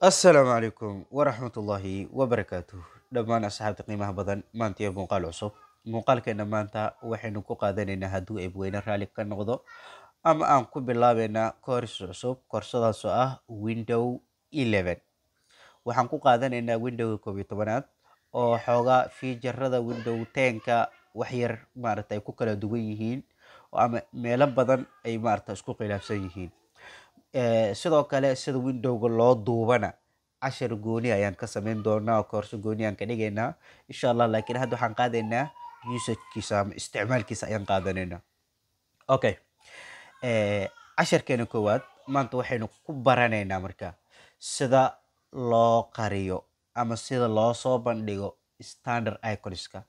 Assalaamu calaykum waraxmatullaahi wabarakaatuh dhammaan asxaabta qiimaha badan. Maanta iyo muuqaal cusub. Muuqaalkeena maanta waxaynu ku qaadanaynaa, hadduu Eebweyne raalli ka noqdo, ama aan ku bilaabeynaa course cusub, koorsadaasoo ah Window 11. Waxaan ku qaadanaynaa Windowga 11aad oo xoogaa feature-ada Window 10-ka wax yar maaragta ay ku kala duwan yihiin ama meelo badan ay maaragta isku khilaafsan yihiin. Sidoo kale sida Windowga loo duubana cashar gooni ayaan ka sameyn doonaa oo koorso gooni aan ka dhigaynaa, insha Allah. Laakiin hadda waxaan qaadaynaa usagekiisa ama isticmaalkiisa ayaan qaadanaynaa. Okay, casharkeena koowaad maanta waxaynu ku baranaynaa marka sida loo qariyo ama sida loo soo bandhigo standard iconska.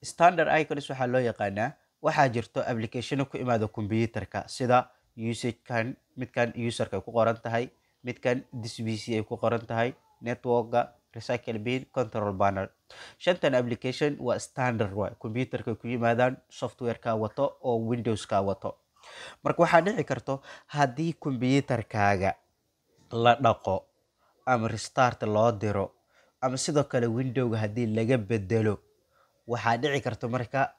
Standard icons waxaa loo yaqaanaa, waxaa jirto applicationo ku imaada computerka, sida usagekan, midkan userka ay ku qoran tahay, midkan This PC ay ku qoran tahay, networka, recycle bin, control panel. Shantan application waa standard waay, computerka ku yimaadaan, softwareka wato oo Windowska wato. Marka waxaa dhici karto haddii computerkaaga la dhaqo ama restart loo diro, ama sidoo kale Windowga haddii laga bedelo, waxaa dhici karto marka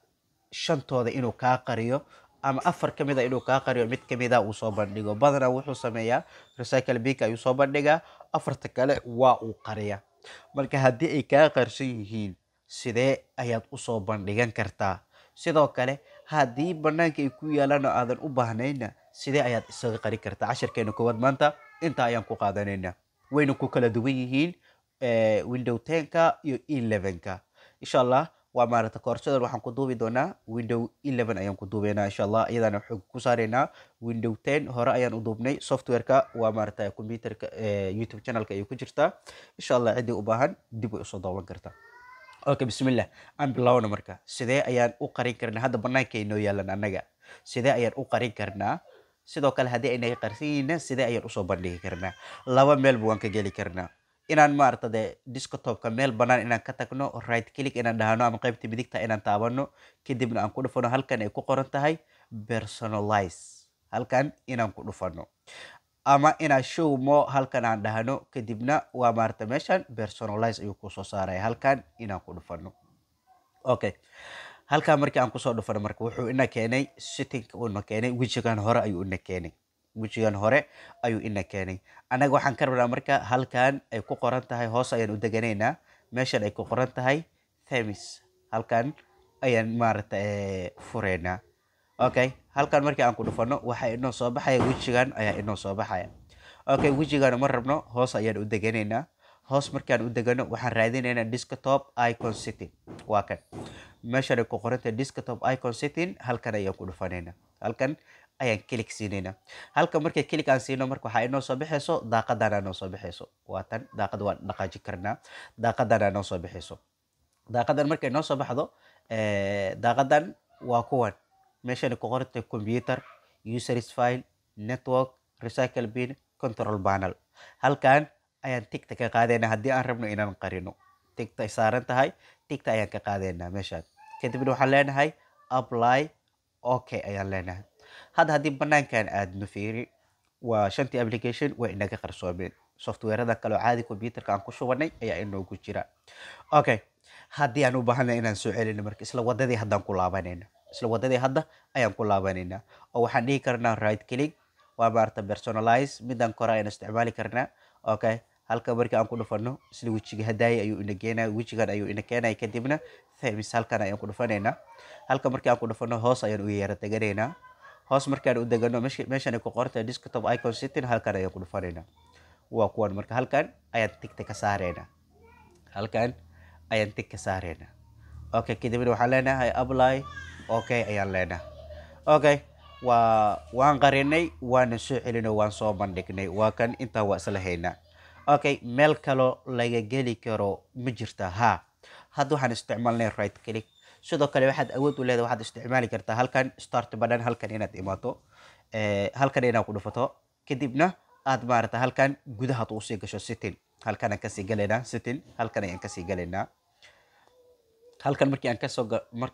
shantooda inuu kaa qariyo ama afar ka mid a inuu kaa qariyo, mid kamid a uu soo bandhigo. Badanaa wuxuu sameeyaa recycle binka ayuu soo bandhigaa, afarta kale waa uu qariya. Marka haddii ay kaa qarsan yihiin, sidee ayaad usoo bandhigan kartaa? Sidoo kale haddii banaanka ay ku yaalaan oo aadan u baahnayna, sidee ayaad isaga qari kartaa? Casharkeena koowaad maanta intaa ayaan ku qaadanaynaa. Wayna ku kala duwan yihiin Window 10-ka iyo 11-ka, insha Allah. Waa maaragta koorsadan waxaan ku duubi doonaa Window 11 ayaan ku duubeynaa, insha Allah. Iyadana xoog ku saaraynaa. Window 10 hore ayaan u duubnay, softwareka waa maaragta computerka YouTube channelka ayay ku jirtaa, insha Allah. Ciddii u baahan dib way usoo daawan kartaa. Okay, bismillah, aan bilowna. Marka sidee ayaan u qarin karnaa? Hadda banaanka ay noo yaalan annaga, sidee ayaan u qarin karnaa? Sidoo kale haddii ay naga qarsan yihiinna, sidee ayaan usoo bandhigi karnaa? Laba meelba waan ka geli karnaa. Inaan maarata de desktopka meel banaan inaan ka tagno, right click inaan dhahno ama qaybta midigta inaan taabano, kadibna aan ku dhufano halkan ay ku qoran tahay personalize, halkan inaan ku dhufano, ama inaan show more halkan aan dhahno, kadibna waa maarata meeshan personalize ayuu kusoo saaraya, halkan inaan ku dhufano. Okay, halkan markii aan kusoo dhufano, marka wuxuu ina keenay settingka uu ina keenay, wejigan hore ayuu ina keenay, wejigan hore ayuu ina keenay. Annaga waxaan ka rabnaa marka halkan ay ku qoran tahay, hoos ayaan u deganaynaa, meeshan ay ku qoran tahay themes, halkan ayaan maaragta fureynaa. Okay, halkan markii aan ku dhufano, waxaa inoo soo baxaya wejigan ayaa inoo soo baxaya. Okay, wejigan ma rabno, hoos ayaan u deganaynaa. Hoos markaan u degano, waxaan raadinaynaa desktop icon setting. Waa kan, meeshan ay ku qoran tahay desktop icon setting, halkan ayaan ku dhufanaynaa, halkan ayaan click siinaynaa. Halkan markay click aan siino, marka waxaa inoo soo baxayso daaqadan inoo soo baxayso. Waa tan daaqada, waan dhaqaajin karnaa. Daaqadan inoo soo baxayso. Daaqadan markay noo soo baxdo, daaqadan waa kuwan meeshan ku qoran tahay computer, users file, network, recycle bin, control panel. Halkan ayaan tickta ka qaadaynaa haddii aan rabno inaan qarino. Tickta ay saaran tahay, tickta ayaan ka qaadaynaa meeshaan. Kadibna waxaan leenahay apply, okay ayaan leenahay. Hadda haddii banaankan aadno, fiiri, waa shantii application way inaga qarsoomeen. Softwareada kaloo caadi computerka aan ku shubanay ayaa inoogu jira. Okay, haddii aan u baahanay inaan soo celino, marka isla wadadii haddaan ku laabanayna, isla wadadii hadda ayaan ku laabanaynaa oo waxaan dhihi karnaa right click, waa maarata personalize, midaan kore ayaan isticmaali karnaa. Okay, halka markii aan ku dhufano, isla wejiga hadaaya ayuu ina keenaya, wejigan ayuu ina keenaya. Kadibna themes halkan ayaan ku dhufanaynaa. Halka markii aan ku dhufano, hoos ayaan u yara teganaynaa. Hoos markaan u degano, meeshan ay ku qorantahay desktop icon setting, halkan ayaan ku dhufanaynaa. Waa kuwan. Marka halkan ayaan tickta ka saaraynaa, halkan ayaan tick ka saaraynaa. Okay, kadibna waxaan leenahay apply, okay ayaan leenahay. Okay, waan qarinay, waana soo celinay, waan soo bandhignay. Waa kan, intaa waa isla haynaa. Okay, meel kaloo laga geli karo ma jirta? Ha, hadda waxaan isticmaalnay right click. Sidoo kale waxaad awood u leedahay, waxaad isticmaali kartaa halkan start button, halkan inaad imaato, halkan inaad ku dhufato, kadibna aad maarata halkan gudahaad usii gasho setting. Halkan aan kasii galaynaa setting, halkan ayaan kasii galaynaa. Halkan markii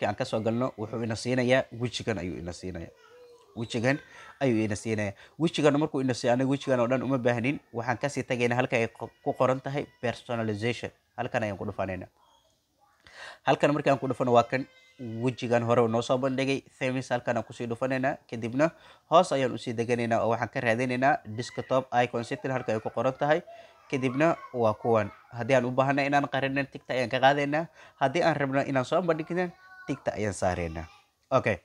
aan kasoo galno, wuxuu ina siinayaa wejigan ayuu ina siinayaa. Wejigan ayuu ina siinaya. Wejigan markuu ina siiyo, anaga wejigan oo dhan uma baahnin. Waxaan kasii tagaynaa halka ay ku qoran tahay personalization. Halkan ayaan ku dhufanaynaa. Halkan markaan ku dhufano, waa kan wejigan hore noo soo bandhigay, themes. Halkan aan kusii dhufanaynaa, kadibna hoos ayaan usii deganaynaa oo waxaan ka raadinaynaa desktop icon setting halka ay ku qoran tahay. Kadibna waa kuwan. Haddii aan u baahanay inaan qarinin, tickta ayaan ka qaadaynaa. Haddii aan rabno inaan soo bandhigna, tickta ayaan saaraynaa. Okay,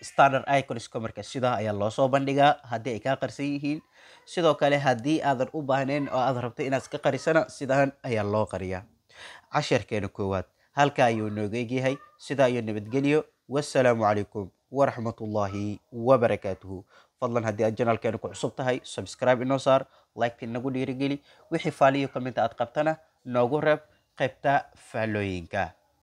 standard iconska marka sidaa ayaa loo soo bandhigaa haddii ay kaa qarsan yihiin. Sidoo kale haddii aadan u baahnayn oo aad rabto inaad iska qarisana, sidaan ayaa loo qariyaa. Casharkeena koowaad halka ayuu nooga egyahay. Sidaa iyo nabadgelyo. Wassalaamu calaykum waraxmatullaahi wabarakaatuhu. Fadlan haddii aad channelkeena ku cusub tahay, subscribe inoo saar, like inagu dhiirigeli. Wixii faaliyo comment aad qabtana noogu reeb qaybta faalooyinka.